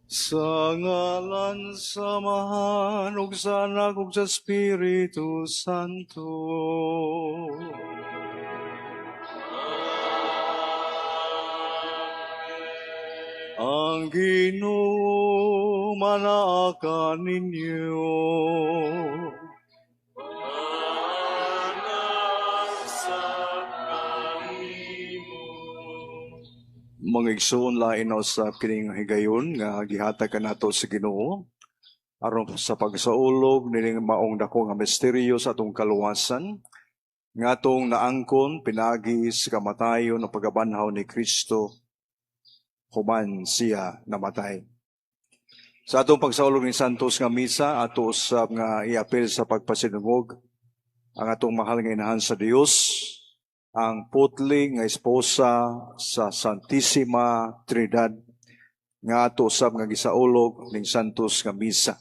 Sa ngalan sa Amahan ug sa Anak ug sa Espiritu Santo. Ang Ginoo manaa kaninyo. Mga igsoon, lain na usab kining higayon nga gihatag kanato sa Ginoo aron sa pagsaulog nining maong dako nga misteryo sa atong kaluwasan nga atong naangkon pinaagi sa kamatayon o pagkabanhaw ni Kristo human siya namatay. Sa atong pagsaulog ni Santos nga misa, ato usab nga iapil sa pagpasinungog ang atong mahal nga inahan sa Dios, ang putli nga esposa sa Santissima Trinidad nga ato usab nga gisaulog ning Santos nga misa.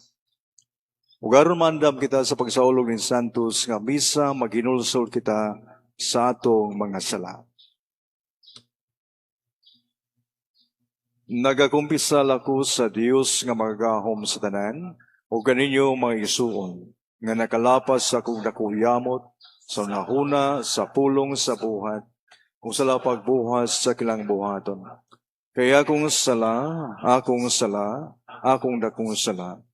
Ug aron mandam kita sa pagsaulog ning Santos nga misa, maghinulsol kita sa atong mga sala. Nagakumpisal ako sa Dios nga magagahom sa tanan ug kaninyo mga igsuon nga nakalapas sa akong dakong yamot sa nahuna, sa pulong, sa buhat, kung sala pagbuhat sa kilang buhaton. Kaya akong sala, akong sala, akong dakong sala.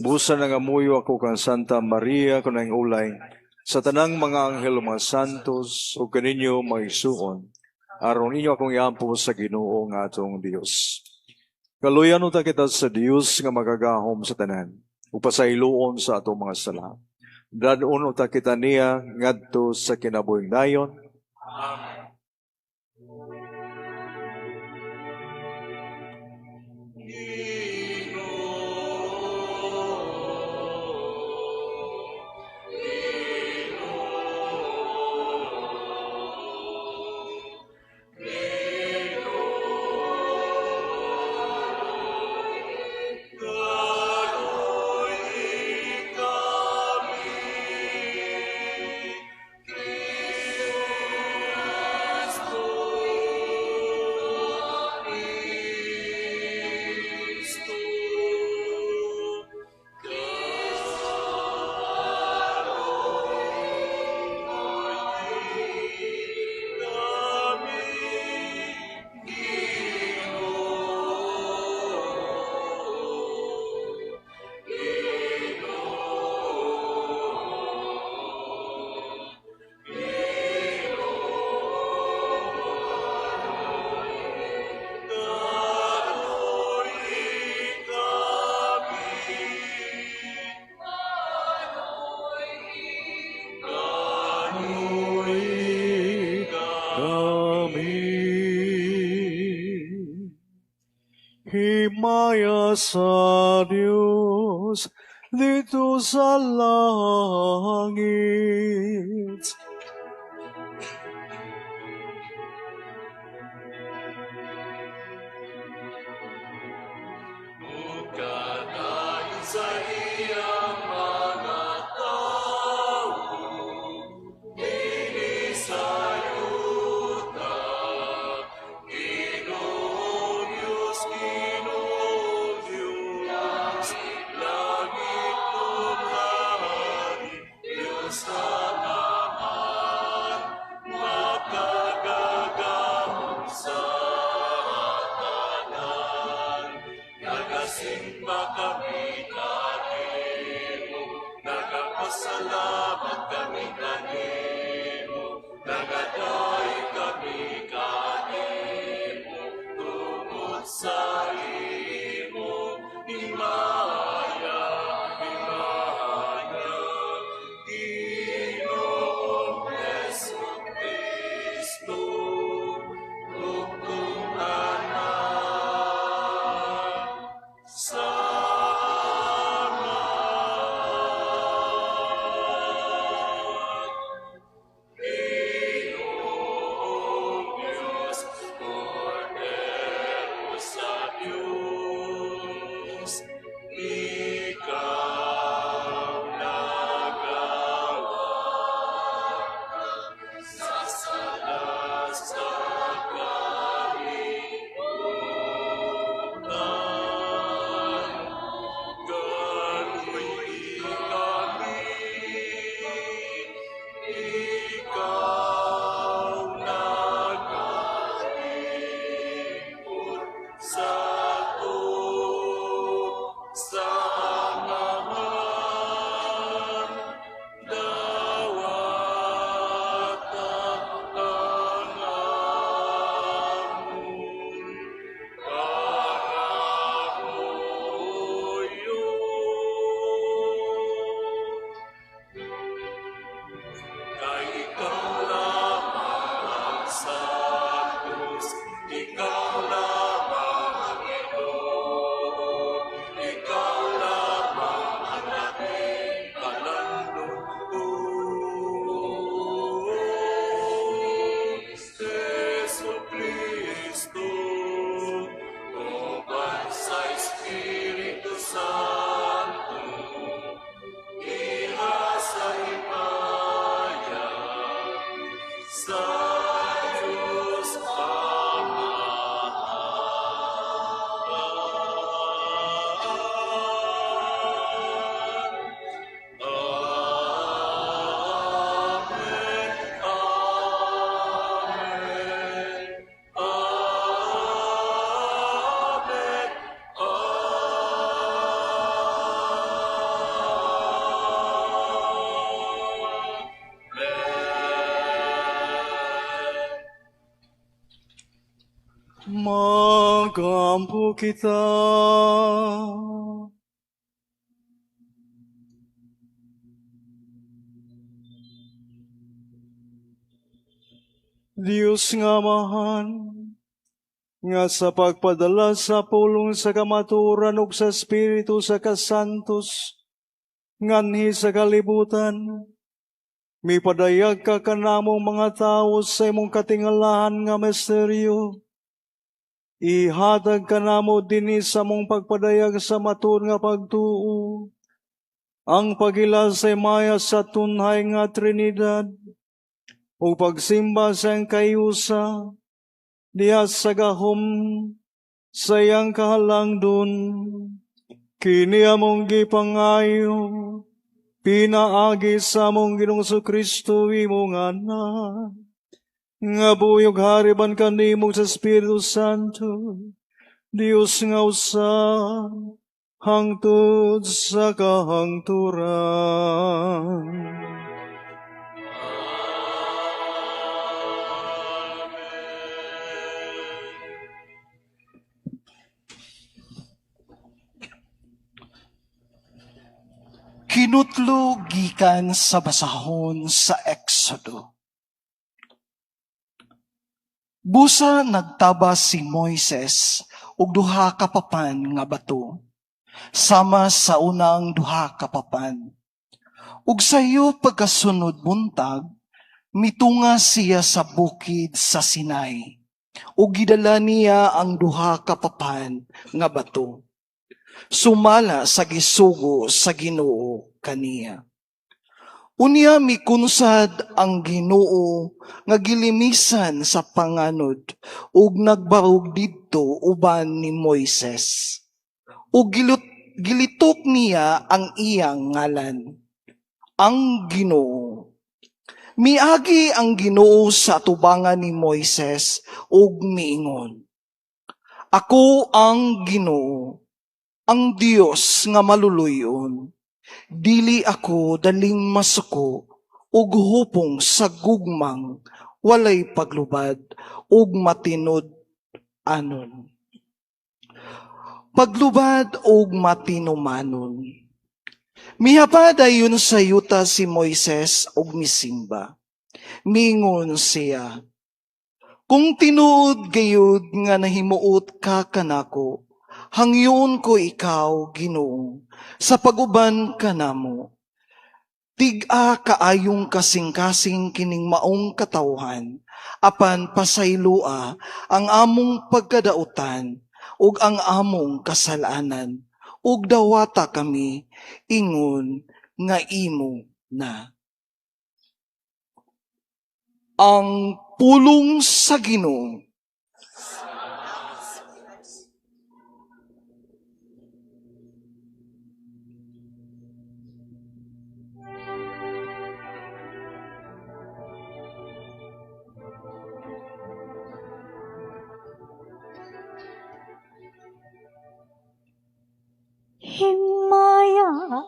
Busa nangamuyo ako kang Santa Maria kunang ulay, sa tanang mga anghel, mga santos, ug kaninyo mga igsuon, aron ninyo akong iampo sa Ginoo nga atong Dios. Kaluyan uta kita sa Dios nga magagahom sa tanan, ug pasayloon sa atong mga sala. Dad-on uta kita niya ngadto sa kinabuhing dayon. Amen. Himaya sa Dios dito sa langit. Ug sa iyang mga tao, dinhi sa yuta. Ginoong Diyos, Ginoong Diyos, langit ug hari, Diyos sa Amahan, makagagahom sa tanan. Nagasimba kami kanimo, nagapasalamat kami kanimo, nagadaig kami kanimo, tungod sa imong himaya, himaya. Ginoong Jesu Kristo, bugtong Anak sa Amahan. Ampo kita. Dios nga Amahan, nga sa pagpadala sa pulong sa kamatuoran ug sa Espiritu sa kasantos, nganhi sa kalibutan, mipadayag ka kanamong mga tawo sa imong katingalahan nga misteryo. Ihatag kanamo dinhi sa among pagpadayag sa matuod nga pagtuo, ang pagila sa himaya sa tunhay nga Trinidad, ug pagsimba sa iyang kayusa, diha sa gahom sa iyang kahalangdon. Kini among gipangayo, pinaagi sa among Ginoong Kristo imong Anak, nga buyog hariban kanimo sa Espiritu Santo, Dios nga usa, hangtod sa kahangturan. Kinutlo gikan sa basahon sa Exodo. Busa nagtaba si Moises og duha ka papan nga bato, sama sa unang duha ka papan. Ug sayo pagkasunod buntag, mitunga siya sa bukid sa Sinai, ug gidala niya ang duha ka papan nga bato, sumala sa gisugo sa Ginoo kaniya. Unya mikunsad ang Ginoo nga gilimisan sa panganod ug nagbarog didto uban ni Moises. Ug gilitok niya ang iyang ngalan, ang Ginoo. Miagi ang Ginoo sa atubangan ni Moises ug miingon, Ako ang Ginoo, ang Dios nga maluluyon. Dili ako daling masuko ug hupong sa gugmang walay paglubad ug matinud anon. Paglubad ug matinumanon. Mihapa dayon sa yuta si Moises ug misimba. Mingon siya, Kung tinuod gayud nga nahimuot ka kanako, hangyoon ko ikaw, Ginoo, sa pag-uban kanamo. Tig-a kaayong kasing-kasing kining maong katawhan, apan pasaylua ang among pagkadautan ug ang among kasalanan, ug dawata kami ingon nga imo na. Ang pulong sa Ginoo. Himaya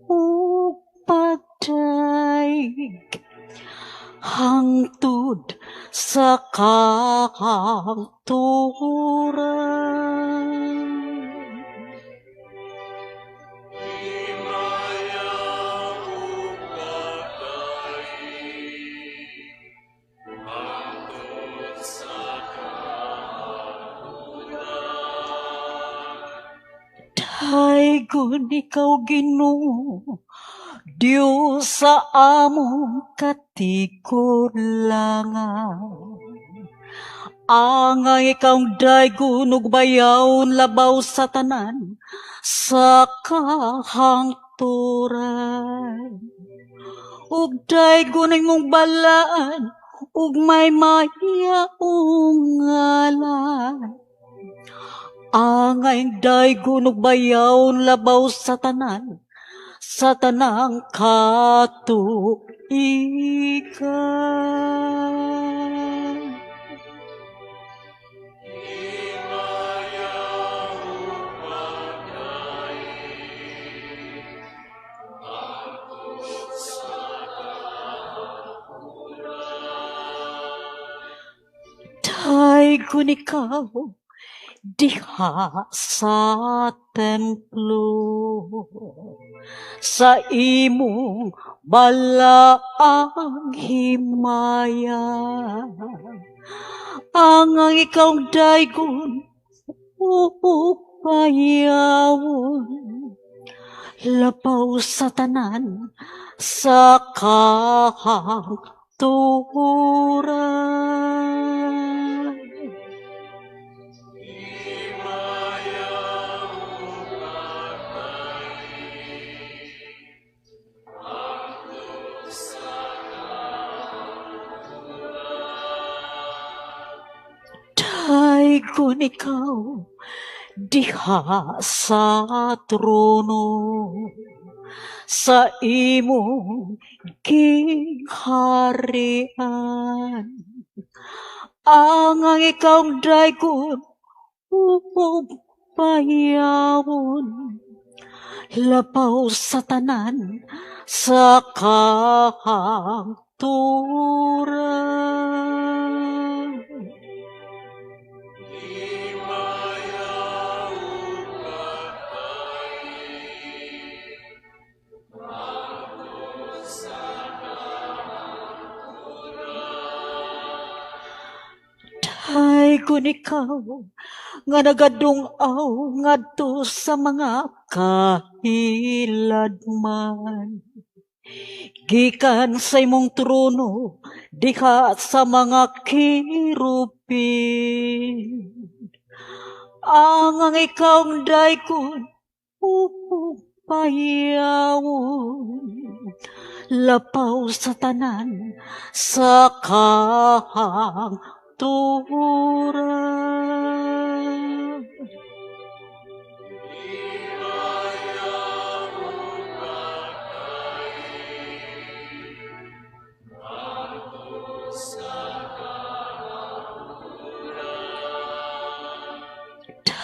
ug pagdaig hangtod sa kahangturan. Himaya ug pagdaig hangtod sa kahangturan. Daygon ikaw, Ginoo, Dios sa among katigulangan. Angay ikaw daygon ug bayawon labaw sa tanan sa kahangturan. Ug daygon imong balaan ug may mayaong ngalan. Angay daygon ug bayawon labaw sa tanan sa tanang katuigan. Himaya ug pagdaig hangtod sa kahangturan. Daygon ikaw, diha sa templo sa imong balaang himaya. Ang ikaw daygon ug payawon labaw sa tanan sa kahangturan. Himaya ug pagdaig hangtod sa kahangturan. Daygon ikaw diha sa trono sa imong gingharian. Ang ikaw daygon ug payawon labaw sa tanan sa kahangturan. Himaya ug pagdaig hangtod sa kahangturan. Daygon ikaw nga nagadung-aw ngadto sa mga kahiladman. Gikan sa imong trono diha sa mga kerubin. Ang ikaw daygon ug payawon labaw sa tanan sa kahangturan. Himaya ug pagdaig hangtod sa kahangturan.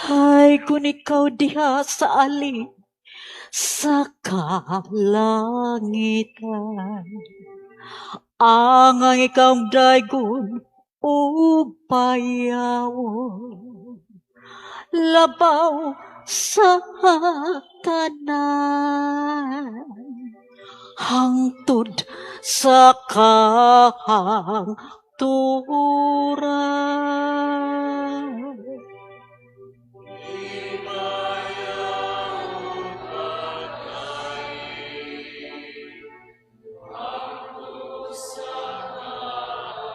Daygon ikaw diha sa ali sa kalangitan. Ang ikaw daygon ug payawon labaw sa tanan hangtod sa kahangturan. Himaya ug pagdaig hangtod sa kahangturan.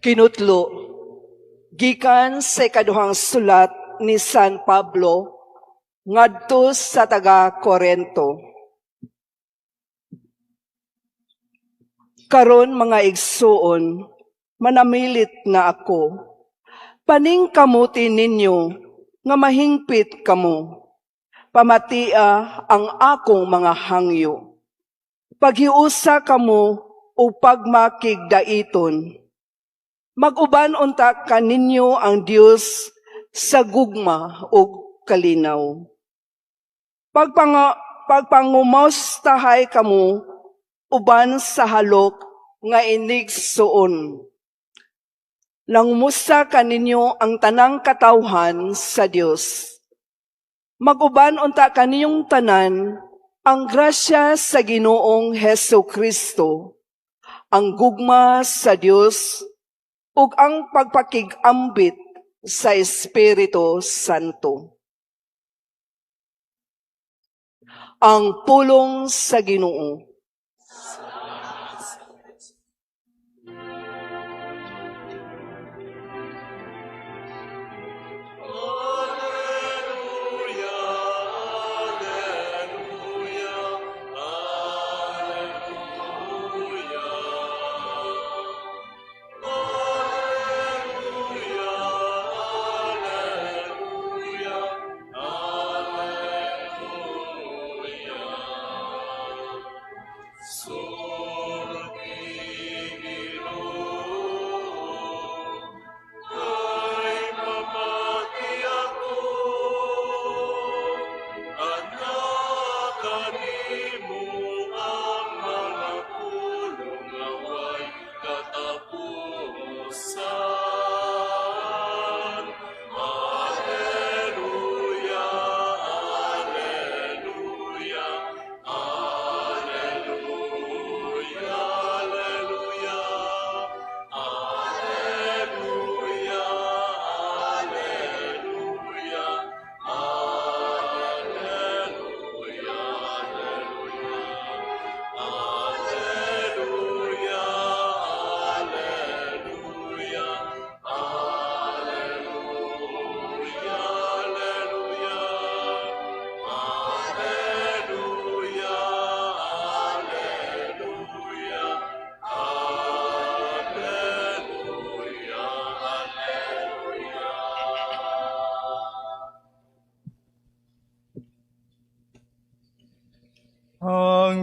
Kinutlo, gikan sa ikaduhang sulat ni San Pablo ngadto sa taga Korento. Karon mga igsuon, manamilit na ako. Paningkamuti ninyo nga mahingpit kamo. Pamatia ang akong mga hangyo. Paghiusa kamo o pagmakigdaiton. Mag-uban unta kaninyo ang Dios sa gugma ug kalinaw. Pagpangumostahay kamo uban sa halok nga inigsuon. Nangumusta kaninyo ang tanang katawhan sa Dios. Mag-uban unta kaninyong tanan ang grasya sa Ginoong Heso Kristo, ang gugma sa Dios ug ang pagpakig-ambit sa Espiritu Santo. Ang pulong sa Ginoo. Alleluia, alleluia, alleluia. Alleluia, alleluia, alleluia.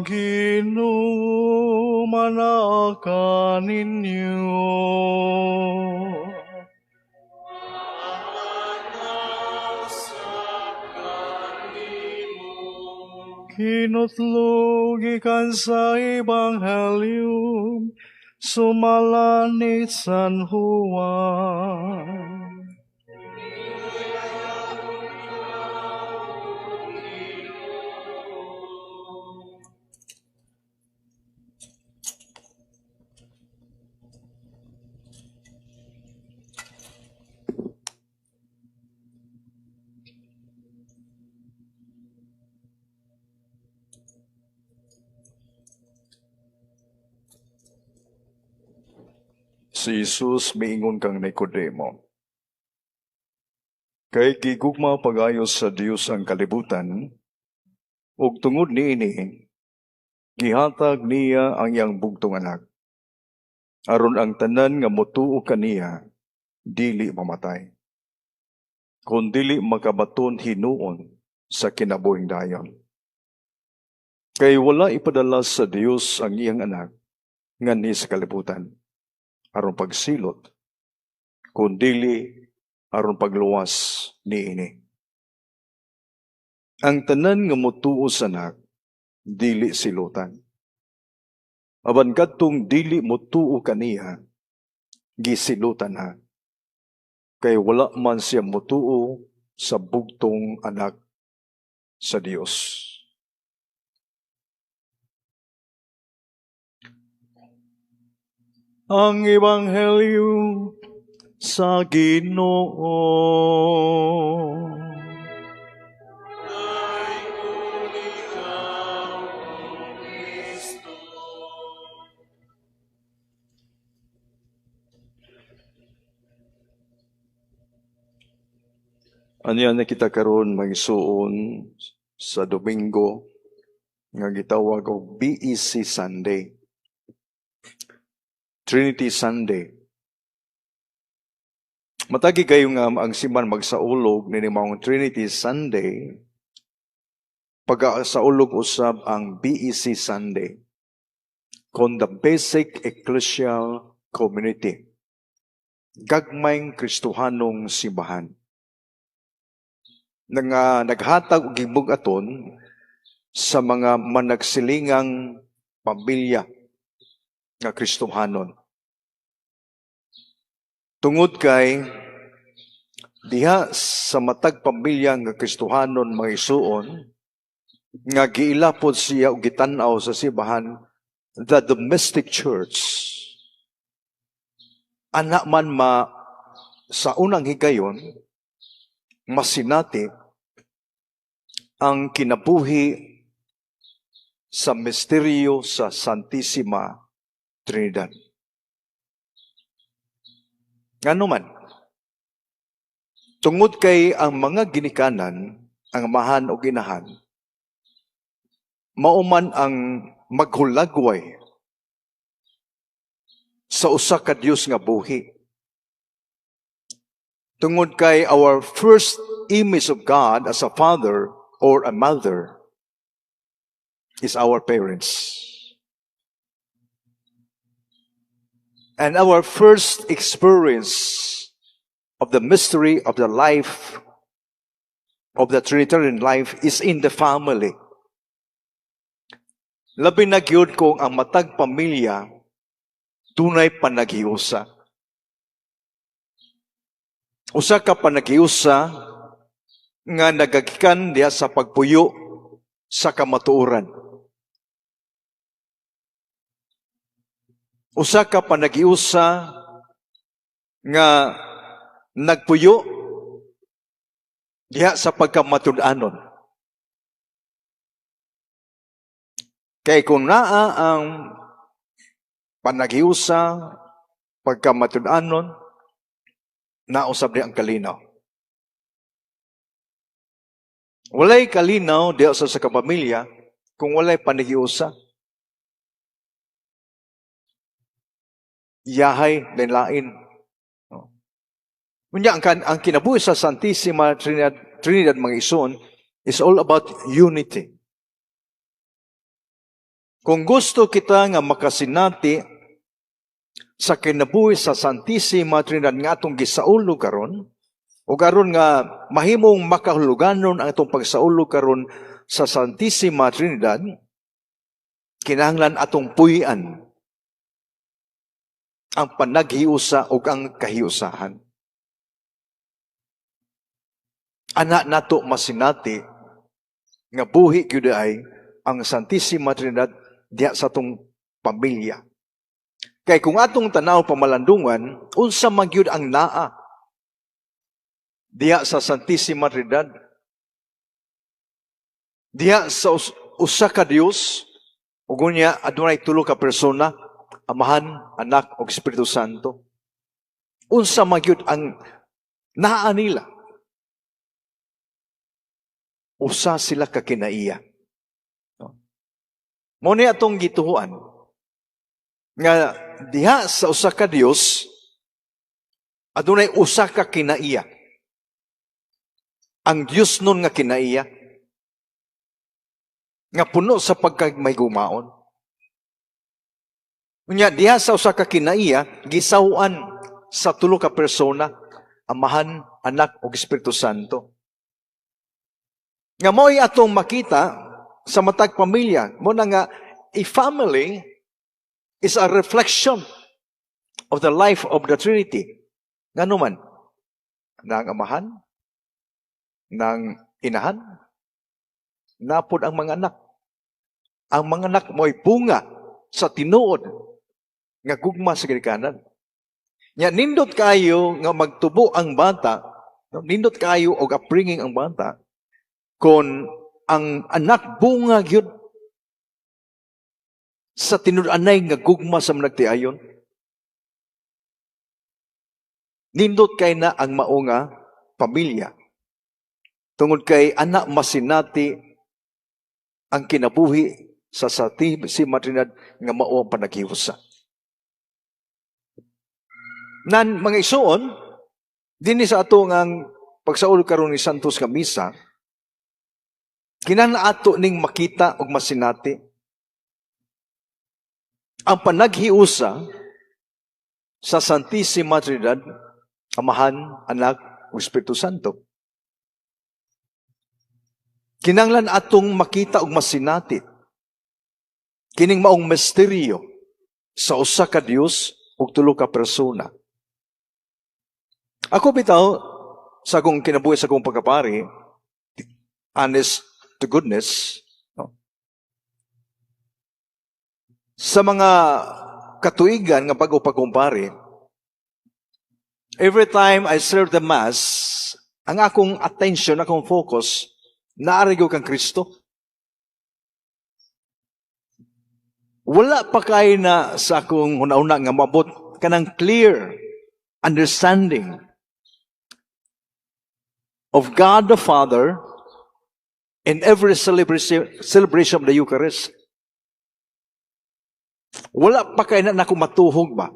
Ang Ginoo manaa kaninyo. Hinutlo gikan sa Ebanghelyo sumala ni San Juan. Si Jesus miingon kang Nicodemo, "Kay gigugma pag-ayo sa Dios ang kalibutan, ug tungod niini gihatag niya ang iyang bugtong anak, aron ang tanan nga motuo kaniya dili mamatay, kun dili makabaton hinuon sa kinabuhing dayon. Kay wala ipadala sa Dios ang iyang anak nganhi sa kalibutan aron pagsilot, kun dili aron pagluwas niini. Ang tanan nga motuo sa anak dili silutan. Apan kadtong dili motuo kaniya, gisilutan na, kay wala man siya motuo sa bugtong anak sa Dios." Ang Ebanghelyo sa Ginoo. Dayon ikaw, O Kristo. Anya na kita karon, mga igsuon, sa Domingo nga gitawag og BEC Sunday, Trinity Sunday. Matagi kayo nga ang simbahan magsaulog nini maong Trinity Sunday, pagkasaulog usab ang BEC Sunday, kon the Basic Ecclesial Community, gagmayng Kristohanong simbahan nga naghatag og gibug-aton sa mga managsilingang pamilya nga Kristohanon. Tungod kay diha sa matag pamilya nga Kristohanon, mga igsuon, nga giilapod siya og gitan-aw sa simbahan, the domestic church, ana man ma sa unang higayon masinati ang kinabuhi sa misteryo sa Santissima Trinidad. Ngano man, tungod kay ang mga ginikanan, ang amahan o ginahan, mao man ang maghulagway sa usa ka Dios nga buhi. Tungod kay our first image of God as a father or a mother is our parents. And our first experience of the mystery of the life of the Trinitarian life is in the family. Labi na gyud kung ang matag pamilya dunay panaghiusa. Usa ka panaghiusa nga nagagikan diha sa pagpuyo sa kamatuoran. Usa ka panaghiusa nga nagpuyo diha sa pagkamatud-anon. Kay kung naa ang panaghiusa, pagkamatud-anon, nausab di ang kalinaw. Walay kalinaw diha sa kapamilya kung walay panaghiusa. Yahay, lain. No? Unya, ang kinabuhi sa Santissima Trinidad, mga igsoon, is all about unity. Kung gusto kita nga makasinati sa kinabuhi sa Santissima Trinidad nga atong gisaulog karon, o karon nga mahimong makahuluganon ang atong pagsaulog karon sa Santissima Trinidad, kinahanglan atong puy-an ang panaghiusa ug ang kahiusahan. Ana nato masinati nga buhi gyud ay ang Santissima Trinidad diha sa atong pamilya. Kay kung atong tanaw pamalandungan, unsa man gyud ang naa diha sa Santissima Trinidad? Diha sa usa ka Dios ug unya adunay tulo ka persona, Amahan, Anak ug Espiritu Santo. Unsa man gyud ang naa nila? Usa sila ka kinaiya. No? Mao ni atong gituhuan nga diha sa usa ka Dios adunay usa ka kinaiya. Ang Dios nun nga kinaiya nga puno sa pagkamahigugmaon. Unya diha sa usa ka kinaiya gisaw-an sa tulo ka persona, Amahan, Anak ug Espiritu Santo. Nga mo'y atong makita sa matag pamilya, mao na nga a family is a reflection of the life of the Trinity. Ngano man, ng amahan, ng inahan, napod ang mga anak. Ang mga anak mo'y bunga sa tinuod nga gugma sa ginikanan. Nya nindot kayo nga magtubo ang bata, no? Nindot kayo og upbringing ang bata kon ang anak bunga gyud sa tinud-anay nga gugma sa managtiayon. Nindot kay na ang mao nga pamilya. Tungod kay ana masinati ang kinabuhi sa Santissima Trinidad nga mao ang panaghiusa. Nan mga igsoon, dinhi sa ato ngang pagsaulog karon ni Santos nga misa, kinahanglan ato ning makita ug masinati ang panaghiusa sa Santissima Trinidad, Amahan, Anak, ug Espiritu Santo. Kinahanglan atong makita ug masinati kining maong misteryo sa usa ka Dios ug tulo ka persona. Ako bitaw, sa akong kinabuhi, sa akong pagkapari, honest to goodness, no? Sa mga katuigan nga bago pa kong pari, every time I serve the Mass, ang akong attention, akong focus, naa ra gyud kang Kristo. Wala pa kay na sa akong huna-huna nga mabot kanang clear understanding of God the Father in every celebration of the Eucharist. Wala pa kay na nako matuhog ba?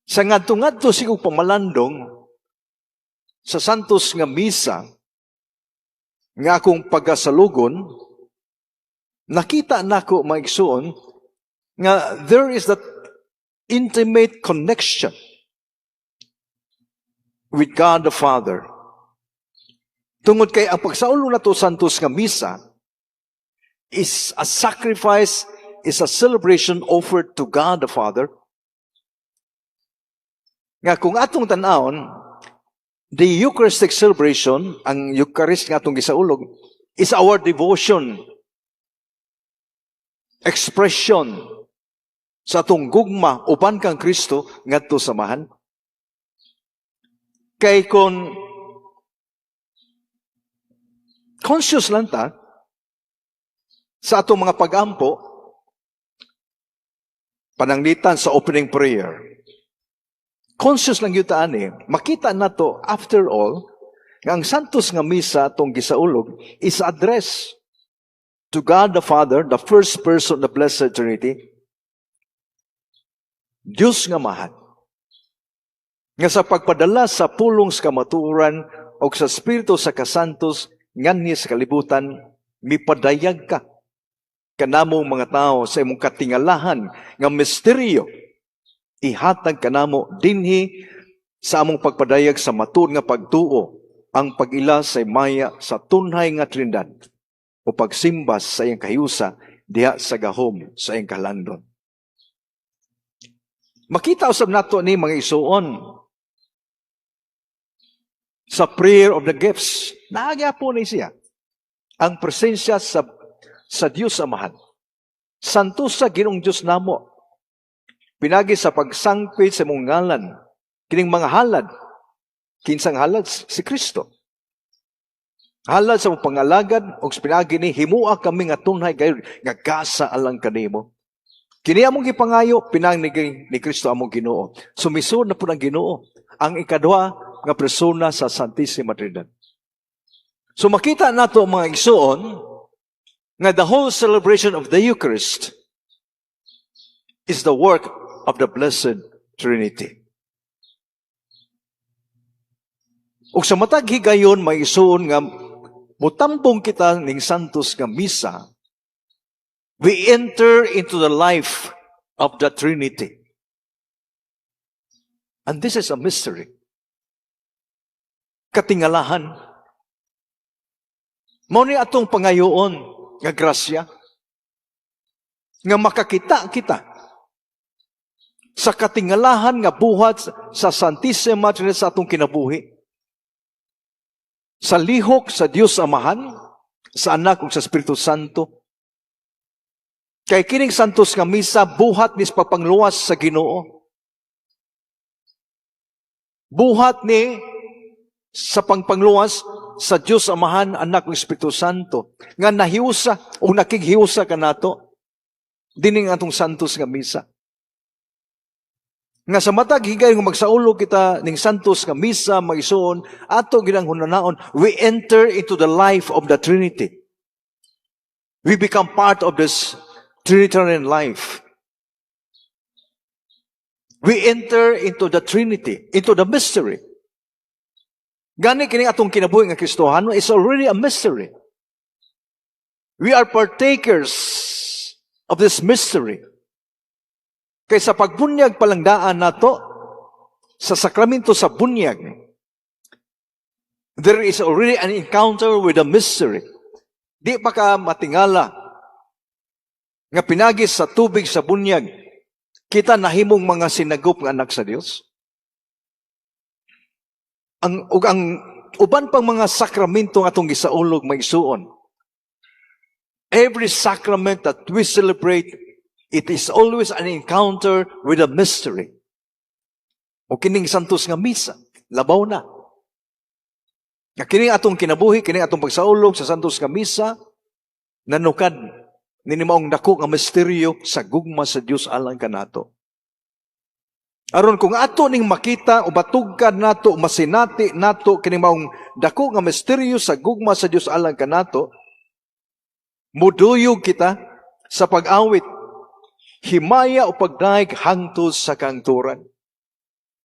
Sa ngadto-ngadto sigog pamalandong sa Santos nga Misa nga akong pagasalugon, nakita nako, mga igsoon, nga there is that intimate connection with God the Father. Tungod kay ang pagsaulog nato Santos nga Misa is a sacrifice, is a celebration offered to God the Father. Nga kung atong tan-awon, the Eucharistic celebration, ang Eucharist nga atong gisaulog, is our devotion, expression sa atong gugma uban kang Kristo ngadto sa Amahan. Kay kung conscious lang ta sa atong mga pag-ampo, pananglitan sa opening prayer, conscious lang gyud ta ani, makita nato after all, nga ang Santos nga Misa atong gisaulog is address to God the Father, the first person of the Blessed Trinity, Diyos nga Amahan, nga sa pagpadala sa pulong sa kamatuoran o sa Espiritu sa Kasantos nganhi sa kalibutan, mipadayag ka. Kanamong mga tao sa imong katingalahan nga misteryo. Ihatag kanamo dinhi sa among pagpadayag sa matuod nga pagtuo ang pag-ila sa himaya sa tunhay nga Trinidad o pagsimba sa iyang kahiusa diha sa gahom sa iyang kahalandon. Makita usab nato ni, mga igsuon, sa prayer of the gifts. Naa gyapon ni siya ang presensya sa Dios Amahan. Santusa, Ginoong Dios namo. Pinagi sa pagsangpit sa imong ngalan, kining mga halad. Kinsang halad? Si Kristo. Halad sa imong pangalagad ug pinagi ni himua kami nga tunhay gayud nga gasa alang kanimo. Kini among gipangayo pinang ni Kristo among Ginoo. Sumisod na pud ang Ginoo, ang ikaduha nga persona sa Santissima Trinidad. So makita nato, mga igsuon, nga the whole celebration of the Eucharist is the work of the Blessed Trinity. Ug sa matag higayon, mga igsuon, nga mutambong kita ning Santos nga Misa, we enter into the life of the Trinity. And this is a mystery. Katingalahan. Mao ni atong pangayoon nga grasya nga makakita kita sa katingalahan nga buhat sa Santissima Trinidad sa atong kinabuhi. Sa lihok sa Dios Amahan, sa Anak ug sa Espiritu Santo. Kay kining Santos nga Misa buhat ni sa pagpangluwas sa Ginoo. Buhat ni sa pangpangluwas sa Dios Amahan, Anak ug Espiritu Santo nga nahiusa o nakighiusa kanato dining atong Santos nga Misa. Nga sa matag higayon nga magsaulog kita ning Santos nga Misa, mga igsuon, ato ginang hunahunaon, we enter into the life of the Trinity. We become part of this Trinitarian life. We enter into the Trinity, into the mystery. Gani kini atong kinabuhi nga Kristohano is already a mystery. We are partakers of this mystery. Kay sa pagbunyag palang daan nato, sa sakramento sa bunyag, there is already an encounter with a mystery. Di pa ka matingala nga pinagi sa tubig sa bunyag, kita nahimong mga sinagop nga anak sa Dios. Ug ang uban pang mga sakramento nga atong gisaulog, mga igsuon. Every sacrament that we celebrate, it is always an encounter with a mystery. O kining Santos nga Misa, labaw na. Nga kining atong kinabuhi, kining atong pagsaulog sa Santos nga Misa, nanukad nini maong dako nga misteryo sa gugma sa Dios alang kanato. Aron kung ato ning makita o batugkad nato, masinati nato kining maong dako nga misteryo sa gugma sa Dios alang kanato, muduyog kita sa pag-awit, "Himaya o pagdayeg hangtod sa kahangturan."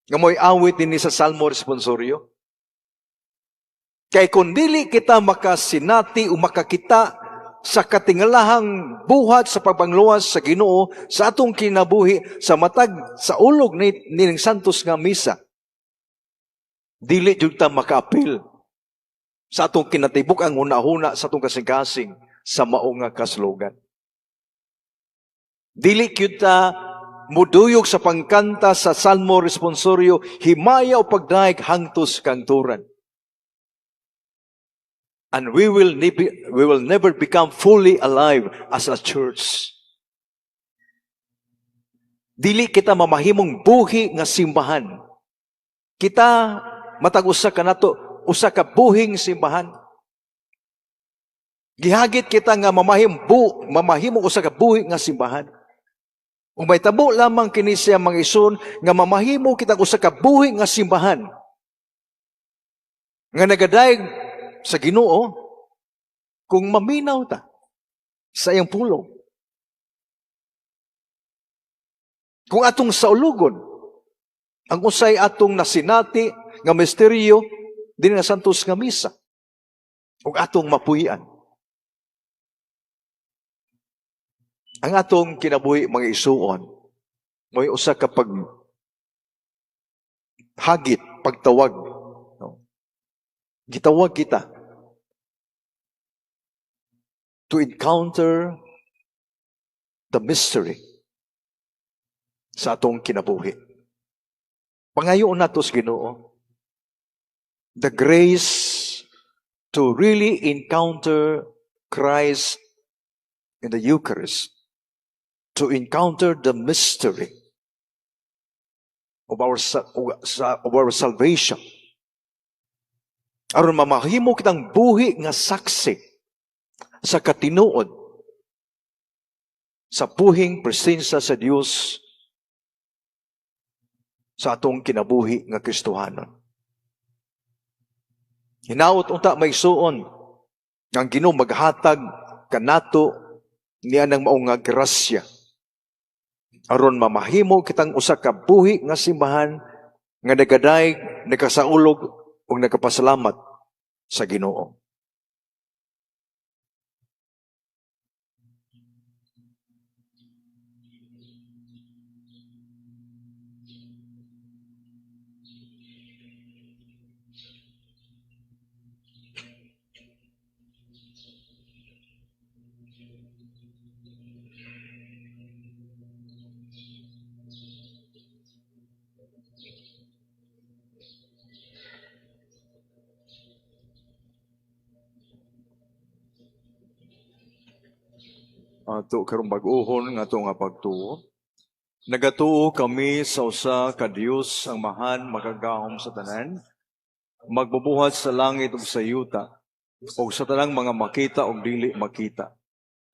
Nga mo'y awit dinhi sa Salmo Responsorio. Kay kung dili kita makasinati o makakita sa katingalahang buhat sa pagpangluwas sa Ginoo sa atong kinabuhi sa matag saulog ni nining Santos nga Misa, dili jud ta makaapil sa atong kinatibuk-ang hunahuna, sa atong kasing-kasing, sa mao nga kaslogan. Dili gyud ta muduyog sa pangkanta sa Salmo Responsorio, "Himaya o pagdayeg hangtod sa kahangturan." And we will never become fully alive as a church. Dili kita mamahimong buhi nga simbahan. Kita matag usa kanato usa ka buhing simbahan. Gihagit kita nga mamahimo usa ka buhi nga simbahan. Ug mahitabo lamang kini siya, mga igsoon, nga mamahimo kita usa ka buhi nga simbahan nga nagadayeg sa Ginoo kung maminaw ta sa iyang pulong. Kung atong saulugon ang unsay atong nasinati nga misteryo dinhi nga Santos nga Misa ug atong mapuy-an. Ang atong kinabuhi, mga igsuon, mo'y usa ka pag hagit, pagtawag. No? Gitawag kita to encounter the mystery sa atong kinabuhi. Pangayoon nato sa Ginoo the grace to really encounter Christ in the Eucharist, to encounter the mystery of our salvation. Aron mamahimo kitang buhi nga saksi sa katinuod sa buhing presensya sa Dios sa atong kinabuhi nga Kristohanon. Hinaot unta, mga igsuon, ang Ginoo maghatag kanato niya ng maong nga grasya aron mamahimo kitang usa ka buhi nga simbahan nga nagadayeg, nagasaulog ug nagapasalamat sa Ginoo. Ato karong bag-ohon nga ato nga pagtuo. Nagatuo kami sa usa ka Dios, ang Amahan makagagahom sa tanan, magbubuhat sa langit ug sa yuta, ug sa tanang mga makita ug dili makita.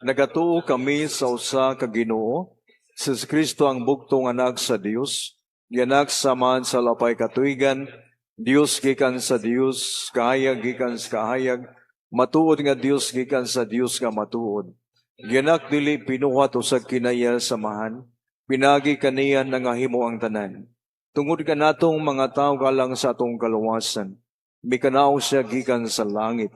Nagatuo kami sa usa ka Ginoo, si Kristo, ang bugtong anak sa Dios, gianak sa Amahan sa wala pay katuigan, Dios gikan sa Dios, kahayag gikan sa kahayag, matuod nga Dios gikan sa Dios nga matuod. Gianak, dili binuhat, usag kinaiya sa Amahan, pinaagi kaniya nangahimo ang tanan. Tungod kanatong mga tawo alang sa atong kaluwasan, mikanaog siya gikan sa langit.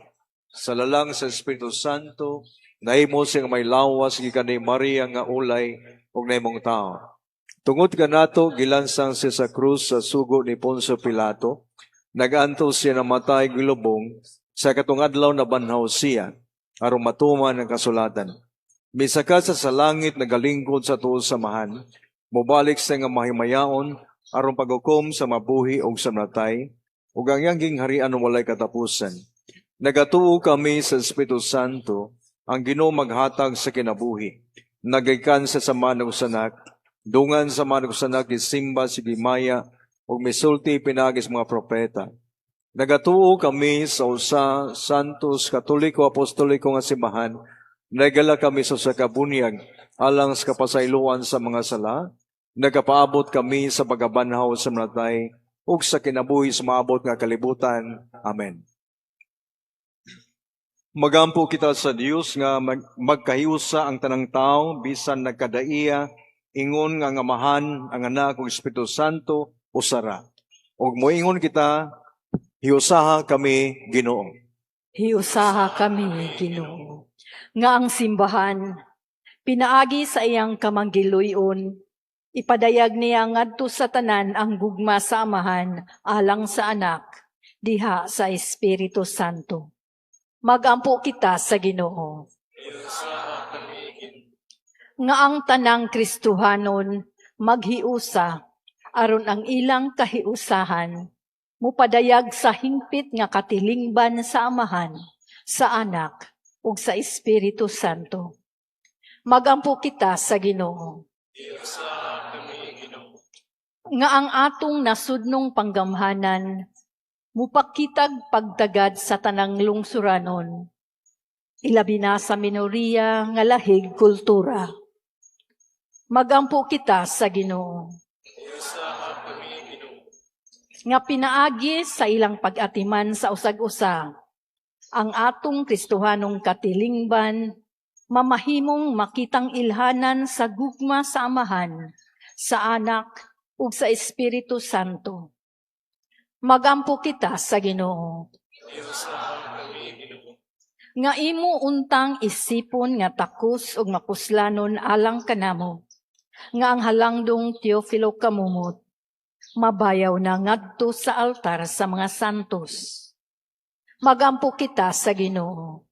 Sa lalang sa Espiritu Santo, nahimo siyang may lawas gikan ni Maria nga ulay ug nahimong tao. Tungod kanato, gilansang siya sa krus sa sugo ni Poncio Pilato. Nagantos siya, namatay, gilubong, sa ikatong adlaw nabanhaw siya aron matuman ang kasulatan. Misaka sa sa langit, nagalingkod sa tuo sa Amahan, mobalik siya nga mahimayaon aron paghukom sa mabuhi ug sa natay, ug ang iyang gingharian walay katapusan. Nagatuo kami sa Espiritu Santo, ang Ginoo maghatag sa kinabuhi. Nagikan sa Amahan ug sa Anak, dungan sa Amahan ug sa Anak gisimba si gimaya ug misulti pinaagi sa mga propeta. Nagatuo kami sa usa Santos Katoliko Apostoliko nga simbahan. Nagala kami sa usa ka bunyag alang sa kapasayloan sa mga sala. Nagapaabot kami sa pagkabanhaw sa natay ug sa kinabuhi sa maabot nga kalibutan. Amen. Magampo kita sa Dios nga magkahiusa ang tanang tao bisan nagkadaiya, ingon nga ang Amahan, ang Anak ug Espiritu Santo usara. Ug moingon kita, hiusaha kami, Ginoo. Hiusaha kami, Ginoo. Nga ang simbahan, pinaagi sa iyang kamanggiluyon, ipadayag niya ngadto sa tanan ang gugma sa Amahan alang sa Anak, diha sa Espiritu Santo. Magampo kita sa Ginoo. Nga ang tanang Kristohanon maghiusa aron ang ilang kahiusahan mupadayag sa hingpit nga katilingban sa Amahan, sa Anak ug sa Espiritu Santo. Magampo kita sa Ginoo. Nga ang atong nasudnong panggamhanan mupakitag pagtagad sa tanang lungsuranon, ilabi na sa minoriya nga lahig kultura. Magampo kita sa Ginoo. Nga pinaagi sa ilang pag-atiman sa usag-usa, ang atong Kristohanong katilingban mamahimong makitang ilhanan sa gugma sa Amahan, sa Anak ug sa Espiritu Santo. Magampo kita sa Ginoo. Nga imo untang isipon nga takos ug mapuslanon alang kanamo, nga ang halangdong Teofilo Camomot mabayaw na ngadto sa altar sa mga santos. Magampo kita sa Ginoo.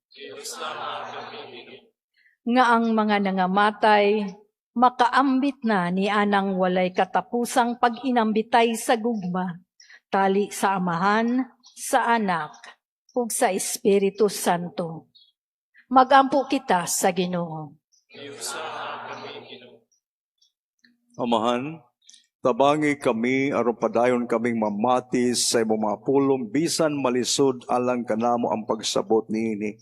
Nga ang mga nangamatay makaambit na ni anang walay katapusang pag-inambitay sa gugma, tali sa Amahan, sa Anak, ug sa Espiritu Santo. Magampo kita sa Ginoo. Amahan, tabangi kami aron padayon kaming mamati sa imong mga pulong bisan malisod alang kanamo ang pagsabot niini.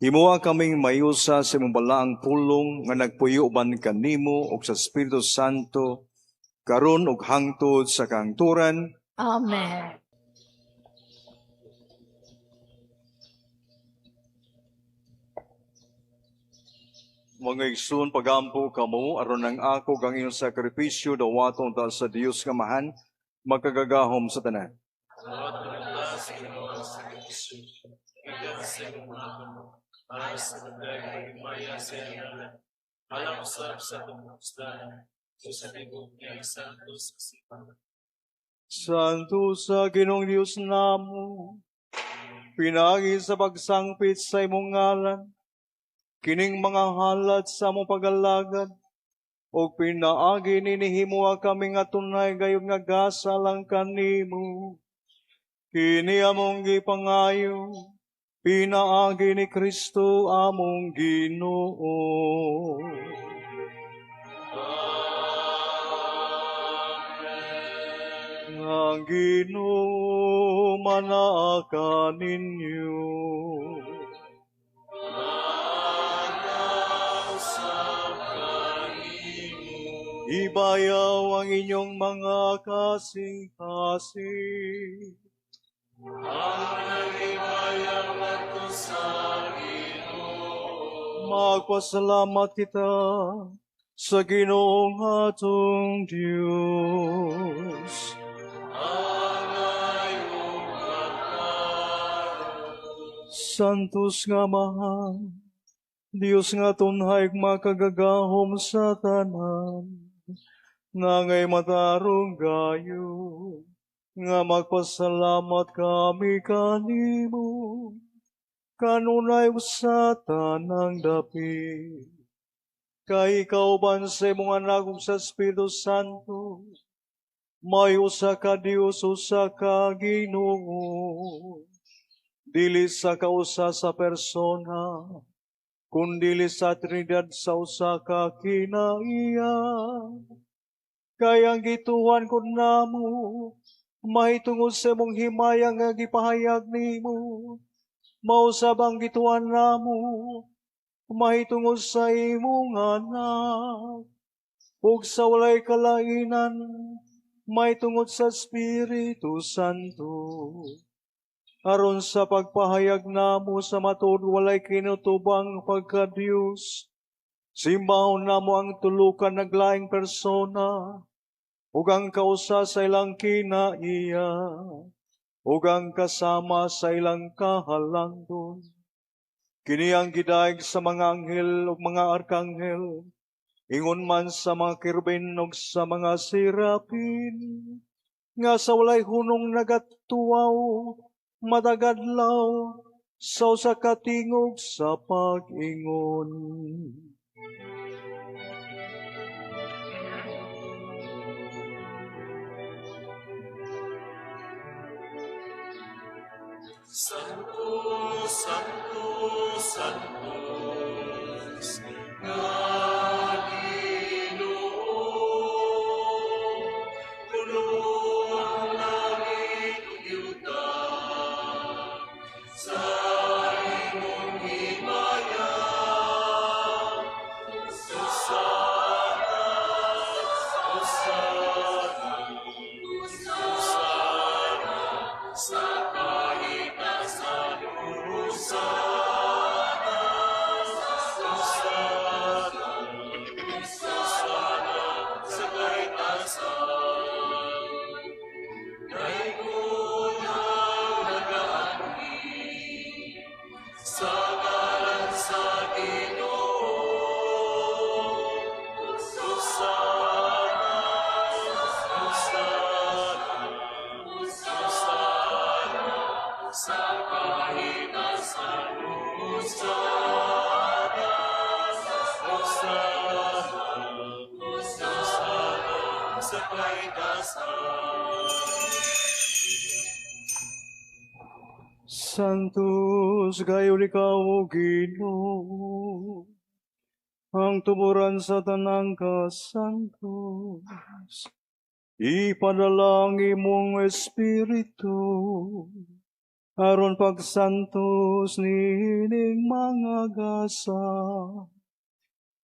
Himoa kaming mayusa sa imong balaang pulong nga nagpuyo uban kanimo ug sa Espiritu Santo karon ug hangtod sa kahangturan. Amen. Mga igsoon, pagampo kamo aron ang ako kang inyong sakripisyo dawaton ta sa Dios nga Amahan makagagahom sa tanan. Santo sa Ginoong Dios namo, pinaagi sa pagsangpit sa imong ngalan, kining mga halad sa among pagalagad, ug pinaagi nini himoa kami nga tunay gayud nga gasa lang kanimo. Kini among gipangayo, pinaagi ni Kristo among Ginoo. Ang Ginoo manaa kaninyo. Ibayaw ang inyong mga kasing-kasing. Magpasalamat kita sa Ginoong atong Diyos. Santos nga Amahan, Diyos nga tunhay makagagahom sa tanan, nangay matarong gayo, nga magpasalamat kami kanimo, kanunay sa tanang dapit. Kay ikaw ban sa imong anak ug sa Espiritu Santo, may usa ka Dios, usa ka Ginoo, dili sa kausa sa persona, kundili sa Trinidad sa usa ka kinaiya. Kay ang gituhan kun namo, mahitungod sa imong himaya nga gipahayag nimo, mausab ang gituhan namo, mahitungod sa imong anak, ug sa walay kalainan, mahitungod sa Espiritu Santo. Aron sa pagpahayag namo sa matuod walay kinutubang pagka-Dios, simbahon namo ang tulukan naglaing persona, ug ang kausa sa ilang kinaiya, ug ang kasama sa ilang kahalangdon. Kini ang gidaig sa mga anghel ug mga arkanghel, ingon man sa mga kerubin ug sa mga serapin, nga sa walay hunong nagatuwaw, matagadlaw, sa usa ka tingog sa pag-ingon. Santo, Santo, Santo, nga Ginoo, puno ang langit ug yuta sa imong himaya. Hosana, Hosana, Hosana sa kahitasan. Hosana, Hosana. Sa kahitasan. Santos kayo ikaw, O Ginoo, ang tuburan sa tanang kasantos. Ipadala ang imong Espiritu, aron pagsantos niining mga gasa,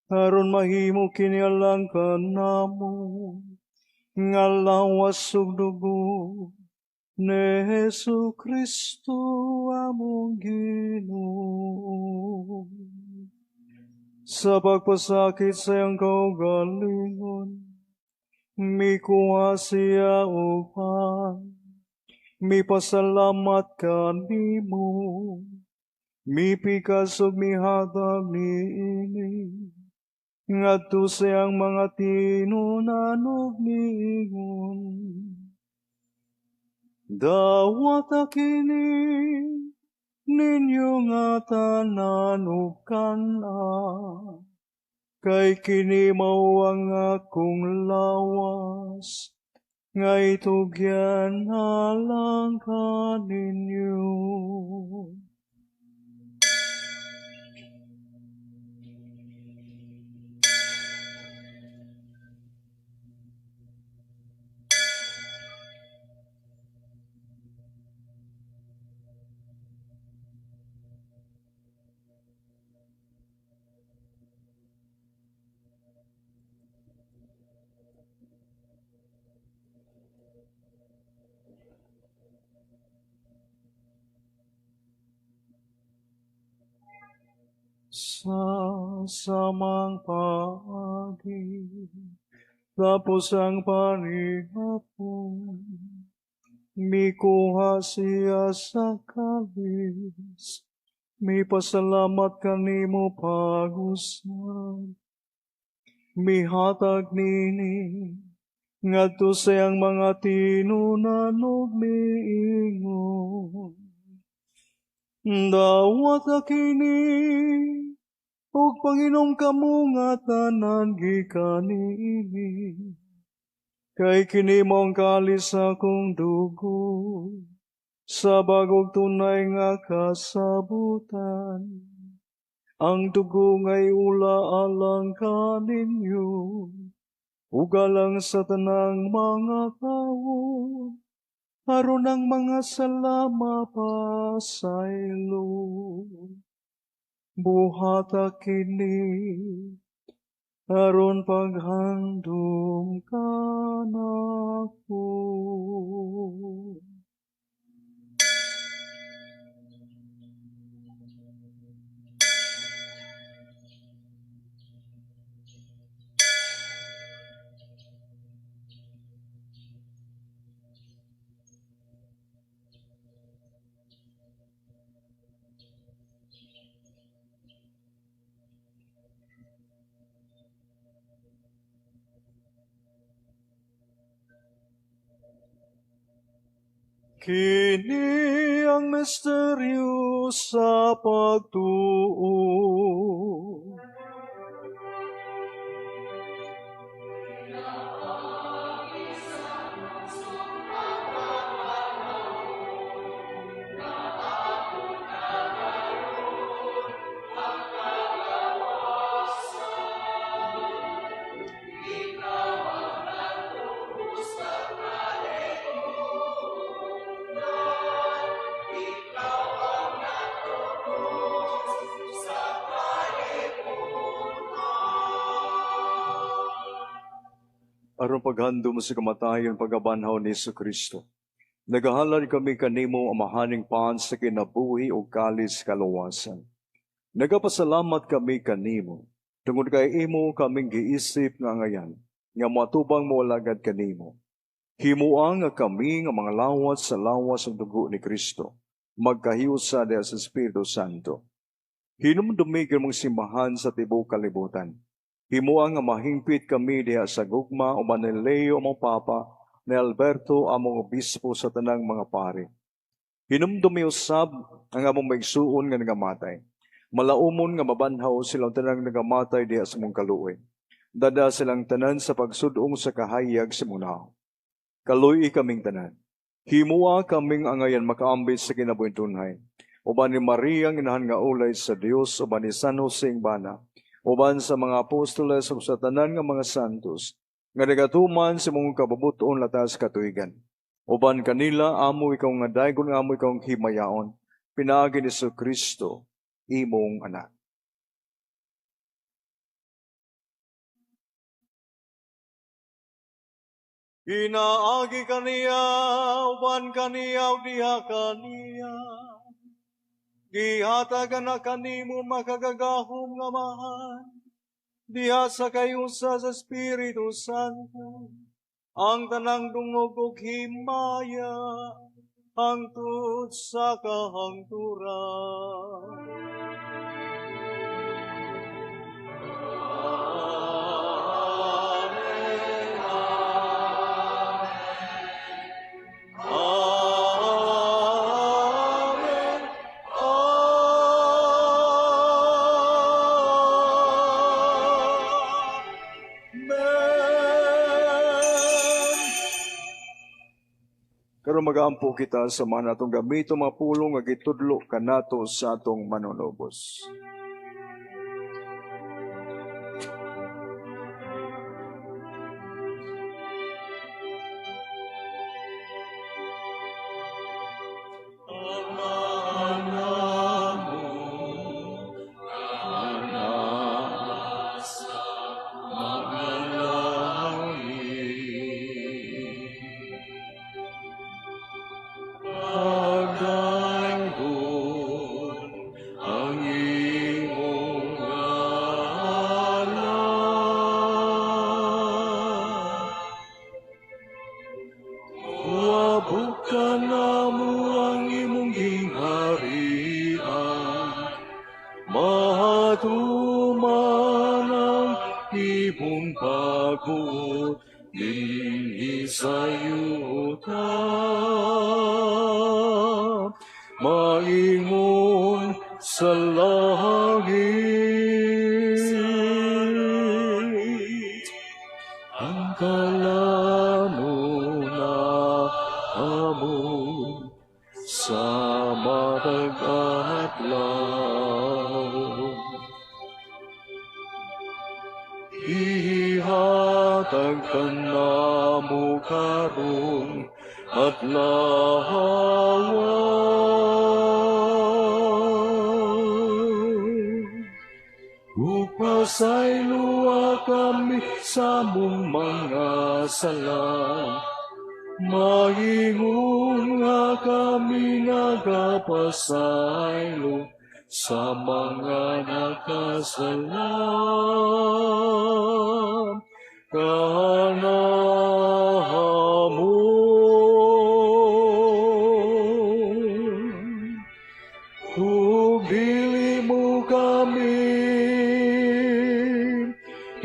aron mahimo kini alang kanamo, nga lawas ug dugo ni Hesus Kristo among Ginoo. Sa pagpasakit sa iyang kaugalingon, mikuha siya og pan, mipasalamat kanimo, mipikas ug mihatag niini, ngadto sa iyang mga tinunan ug miingon: "Dawata kini ninyo nga tanan ug kan-a, kay kini mao ang akong lawas nga itugyan alang kaninyo." Sa samang paagi, tapos ang panihapon, mikuha siya sa kalis, mipasalamat kanimo pag-usab, mihatag nini, ngadto sa iyang mga tinunan ug miingon: "Dawata kini ug panginom kamo nga tanan gikan niini, kay kini mao ang kalis sa akong dugo sa bag-ong tunay nga kasabutan. Ang dugo nga iula alang kaninyo ug alang sa tanang mga tawo, aron ang mga sala mapasaylo. Buhata kini aron paghandom kanako." Kini ang misteryo sa pagtuo. Aron paghandom sa kamatayon, pagkabanhaw ni Hesus Kristo, nagahalad kami kanimo, Amahaning pan sa kinabuhi ug kalis kaluwasan. Nagapasalamat kami kanimo tungod kay imo kaming giisip nga angayan nga moatubang moalagad kanimo. Himoa nga kami nga mga lawas sa lawas ug dugo ni Kristo magkahiusa diha sa Espiritu Santo. Hinumdumi mong simbahan sa tibuok kalibutan. Himoa nga mahingpit kami diha sa gugma uban ni Leo among Papa, ni Alberto among obispo, sa tanang mga pari. Hinumdumi usab ang among maigsuon nga nangamatay. Malaumon nga mabanhaw silang tanang nangamatay diha sa mong kaluoy. Dada silang tanan sa pagsudong sa kahayag sa imong. Kaluy-i kaming tanan. Himua kaming angayan makaambit sa kinabuhing tunhay. Uban ni Maria ang inahan nga ulay sa Dios, uban ni San Jose ang bana, uban sa mga apostoles ug sa tanan nga mga santos, nga nagatuman sa imong kabubuton latas katuigan. Uban kanila amo ikaw nga daygon, amo ikaw ang himayaon, pinaagi ni Kristo, imong anak. Pinaagi kaniya, uban kaniya, ug diha kaniya. Gihatagan na kanimo makagagahom nga Amahan, diha sa kayusa sa Espiritu Santo, ang tanang dungog ug himaya, hangtod sa kahangturan. Amen. Amen. Karon magaampo kita sa mga natong gamito mga pulong nga gitudlo kanato sa atong manunubos. Sa mga nakasala, kanamo. Ug dili mo kami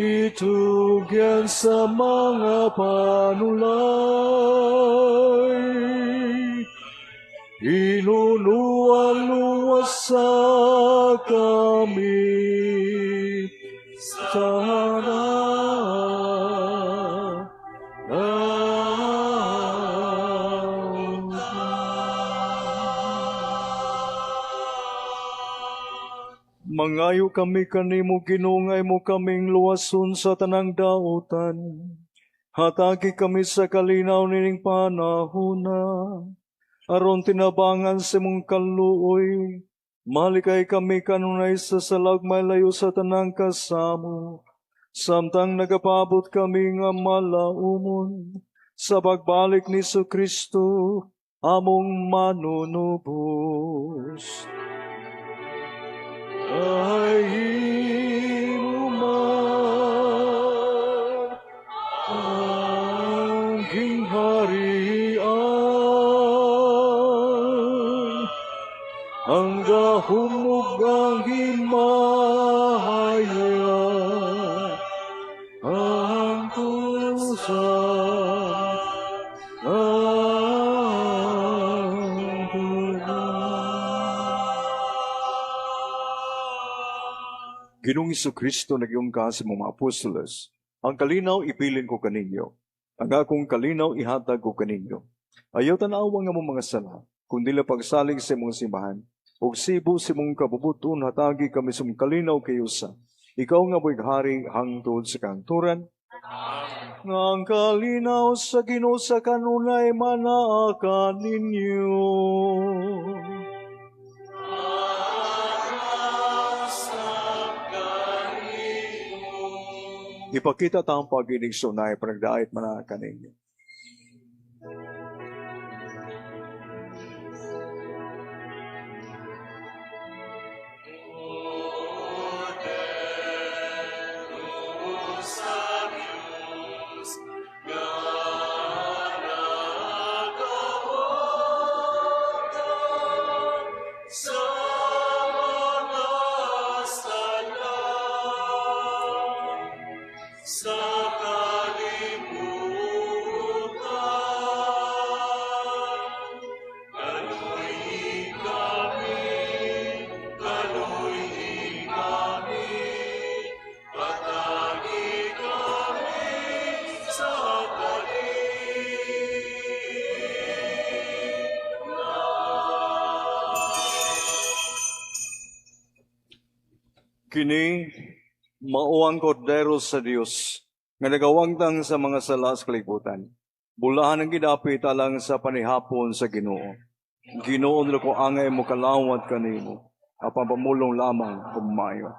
itugyan sa mga panulay, inunuwan-luwas sa kami sa Mangayo kami kanimo, Ginoo, nga imo kaming luwason sa tanang dautan. Hatagi kami sa kalinaw nining panahona, aron tinabangan sa imong kaluoy. Malikay kami kanunay sa salag malayo sa tanang kasamo, samtang nagapabot kami nga malaumon sa pagbalik ni Kristo among manunubos. Ay imo man ang gingharian, ang gahom ug ang himaya, ang kusang ang Ginoo Ginoong Kristo, nag-ingon ka sa mga apostoles, "Ang kalinaw ibilin ko kaninyo. Ang akong kalinaw ihatag ko kaninyo. Ayaw tanawa ang among mga sala, kundi ang pagsalig sa imong simbahan. Ug sa ibus sa imong kabubut-on, hatagi kami sa imong kalinaw ug kayusa. Ikaw nga buhi hari hangtod sa kahangturan. Nga ang kalinaw sa Ginoo sa kanunay manaa kaninyo. Ipakita ta ang pag-iigsoonay, panagdait manaa kaninyo. Kini mao ang Kordero sa Dios nga nagawangtang sa mga sala sa kalibutan. Bulahan ang gidapit alang sa panihapon sa Ginoo. Ginoo, dili ko angay mokalawat kanimo, apan pamulong lamang ug maayo.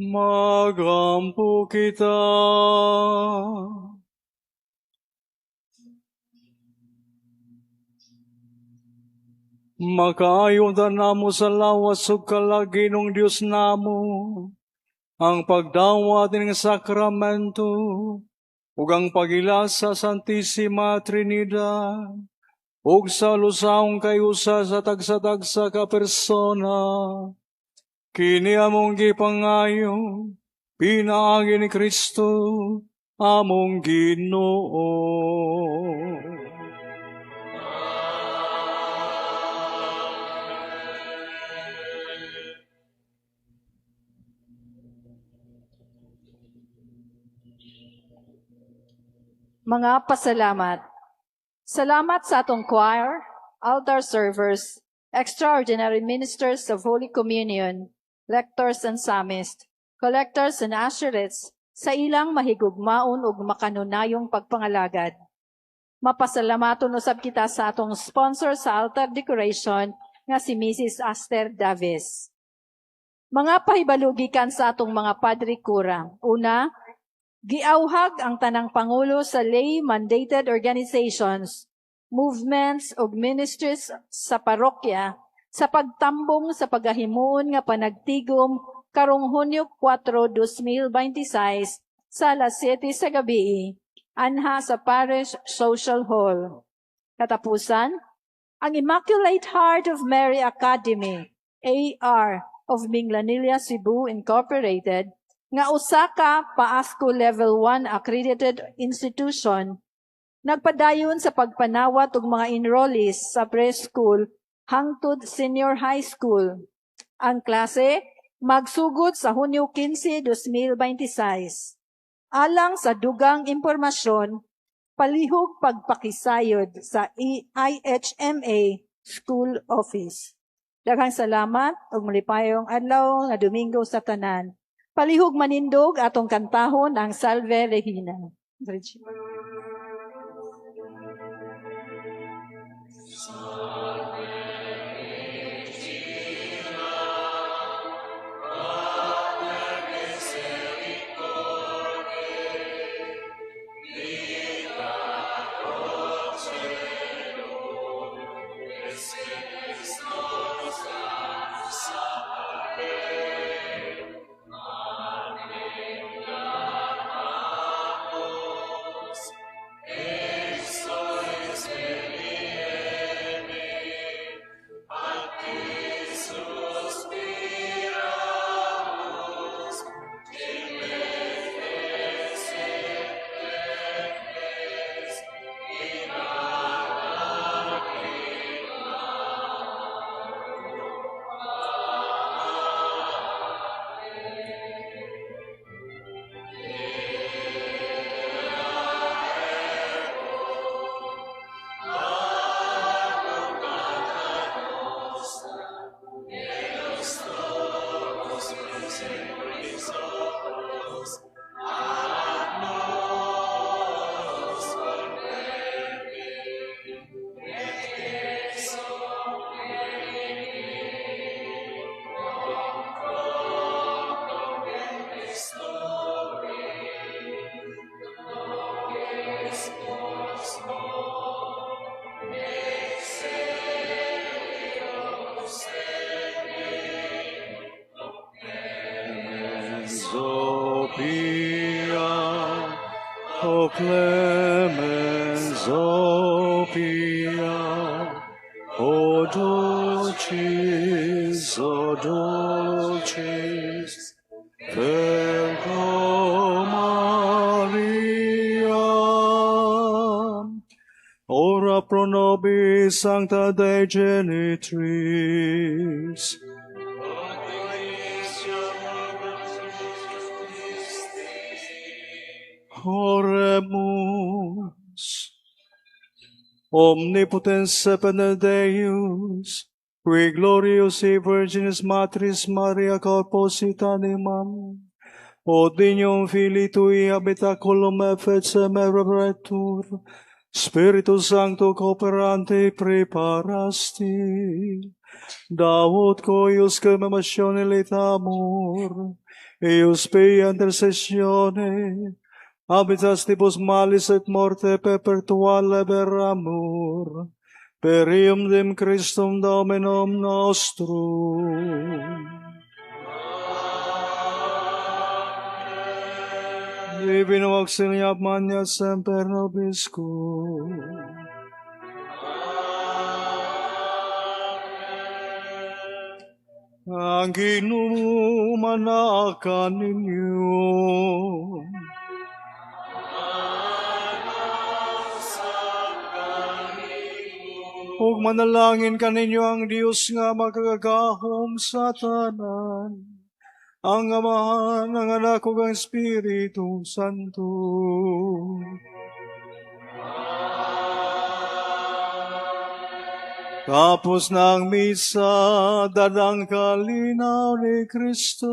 Magampo kita. Makaayo namo sa lawas ug kalag, Ginoong Dios namo, ang pagdawat ning sakramento ug ang pag-ila sa Santissima Trinidad ug sa lusawong kayusa sa tagsa-tagsa ka persona. Kini among gipangayo pinaagi ni Kristo among Ginoo. Mga pasalamat. Salamat sa atong choir, altar servers, extraordinary ministers of Holy Communion, lectors and psalmists, collectors and usherettes sa ilang mahigugmaon ug makanunayong pagpangalagad. Mapasalamaton usab kita sa atong sponsor sa altar decoration nga si Mrs. Aster Davis. Mga pahibalugikan sa atong mga padre kura. Una, giawhag ang tanang pangulo sa lay mandated organizations, movements ug ministries sa parokya sa pagtambong sa pagahimuon nga panagtigom karong Hunyo 4, 2026 sa alas 7 sa gabi anha sa Parish Social Hall. Katapusan, ang Immaculate Heart of Mary Academy, AR of Minglanilla, Cebu Incorporated, nga usa ka PAASCU Level 1 accredited institution. Nagpadayon sa pagpanawat og mga enrollees sa preschool hangtod senior high school. Ang klase magsugod sa Hunyo 15, 2026. Alang sa dugang impormasyon, palihog pagpakisayod sa IHMA School Office. Daghang salamat ug malipayong adlaw nga Domingo sa tanan. Palihog manindog, atong kantahon ang Salve Regina. Regina. O pia, O clemens, O pia, O dulcis, O dulcis, Virgo Maria. Ora pro nobis, Sancta Dei Genitrix. Oremus. Omnipotens semper Deus, qui gloriosi Virginis Matris Maria corposit animam, od dignum Filii Tui habitaculum effecem repretur, Spiritus Sancto cooperante preparasti, Davut coius commemoratione litamur, eius pia intercessione, habitas tibus malis et morte perpetua liberamur, per ium dim Christum Dominum nostrum. Divino auxilia magna semper nobiscum. Ang Ginoo manaka ninyo. Ug manalangin kaninyo ang Dios nga makagagahom sa tanan, ang Amahan, ang Anak ug ang Espiritu Santo. Tapos ng misa, dadang kalinaw ni Kristo.